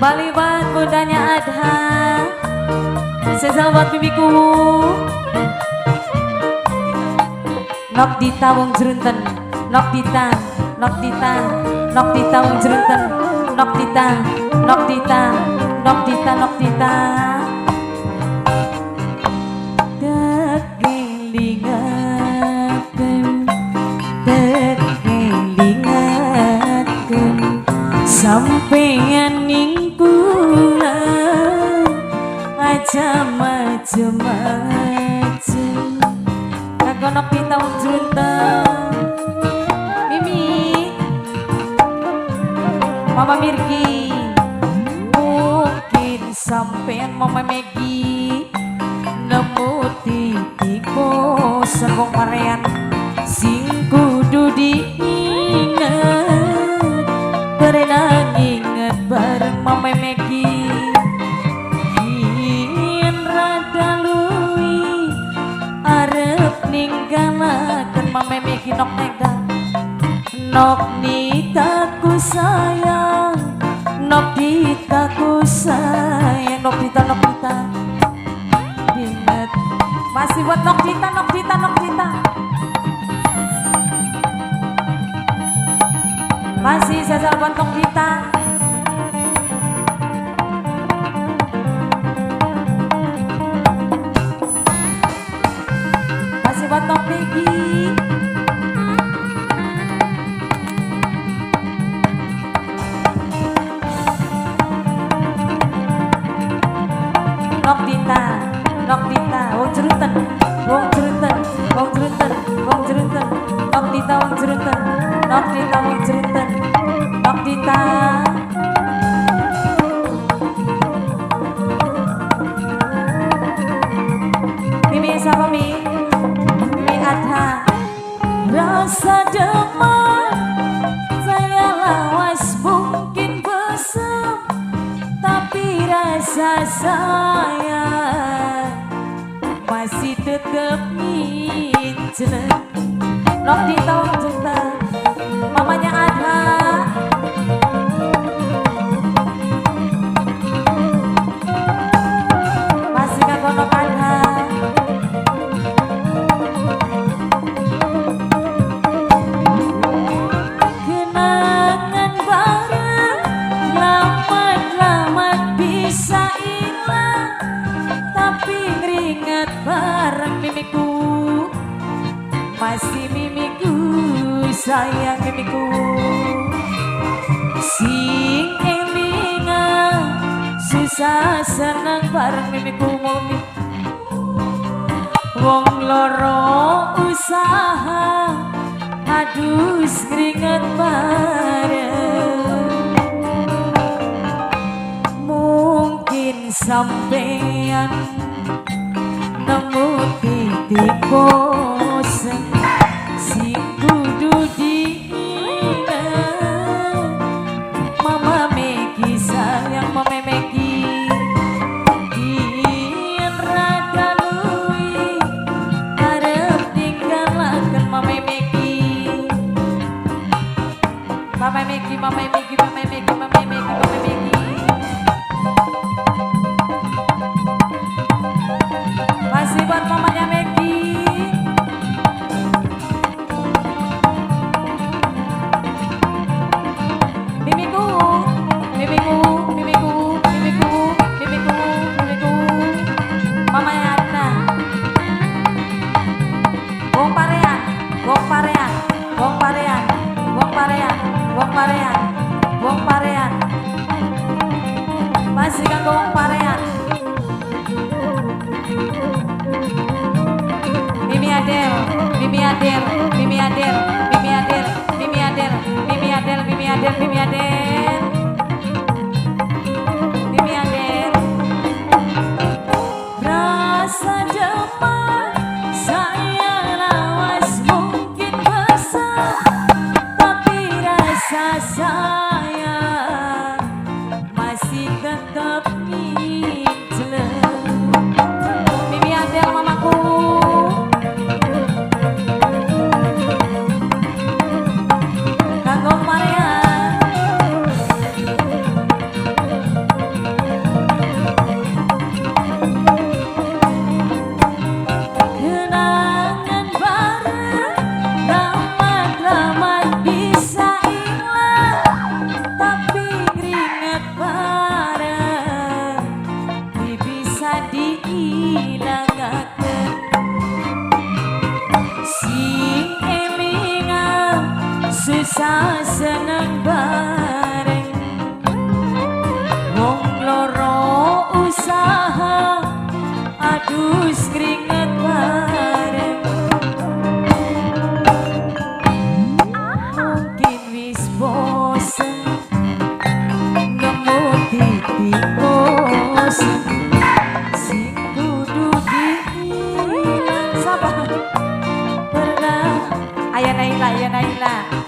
Bali buat bundanya Adha. Sesal buat bibiku. Nok Dita wong Jerunten, Nok Dita, Nok Dita, Nok Dita wong Jerunten, Nok Dita, Nok Dita, Nok Dita, Nok Dita. Tekelingaken, tekelingaken, sampeyan ning kula aja macem-macem. Kanggo Nok Dita wong Jerunten. Mimi, Mama Mirki, mungkin sampean Mama Megi nemu titik bosen wong parean sing kudu diinget, pernah nginget bareng Mama Megi. Yen rada luwi arep ninggalaken Mama Megi. Nok nega, Nok Nitaku sayang, Nok Ditaku sayang, Nok Dita, Nok Dita. Ingat masih buat Nok Dita, Nok Dita, Nok Dita. Masih sesal buat Nok Dita. Masih buat Nok Megi. Nok Dita, Nok Dita, wong Jerunten, wong Jerunten, wong Jerunten, wong Jerunten, Nok Dita wong Jerunten, Nok Dita wong Jerunten, Nok Dita. Mimi siapa Mi? Mimi Adha. Rasa demam saya lawas mungkin besem, tapi rasa sayang masih tetep nginjeleng. Nok Dita wong Jerunten, mamanya Adha. Masih kanggo Nok Adha. Kenangan bareng lamat-lamat bisa hilang, tapi ngeringet bareng mimiku, masih mimiku sayang mimiku. Sing elingan susah senang bareng mimiku mumi. Wong loro usaha adus keringet bareng. Mungkin sampean nemu titik bosen sing kudu diinget. Mama Megi sayang Mama Megi, yen rada luwi arep ninggalaken Mama Megi. Mama Megi, Mama Megi, Mama Megi, Mama Megi, Mama Megi. Masih buat mamanya Megi. Mimiku, mimiku, mimiku, mimiku, mimiku, mimiku. Mamanya Adna. Wong parean, wong parean, wong parean, wong parean, wong parean, wong parean. Masih kanggo wong parean. Mimi Adel, Mimi Adel, Mimi Adel, Mimi Adel, Mimi Adel, Mimi Adel, Mimi Adel, Mimi Adel. Mimi Adel. Rasa demam saya lawas mungkin besar, tapi rasa sayang masih tetap nginjeleng. Mimi Adel mamaku. Kanggo Maria. Bisa seneng bareng. Wong loro usaha, adus keringet bareng. Mungkin wis bosen, nemu titik bosen sing kudu di sapa. Pernah. Aya Naila, aya Naila.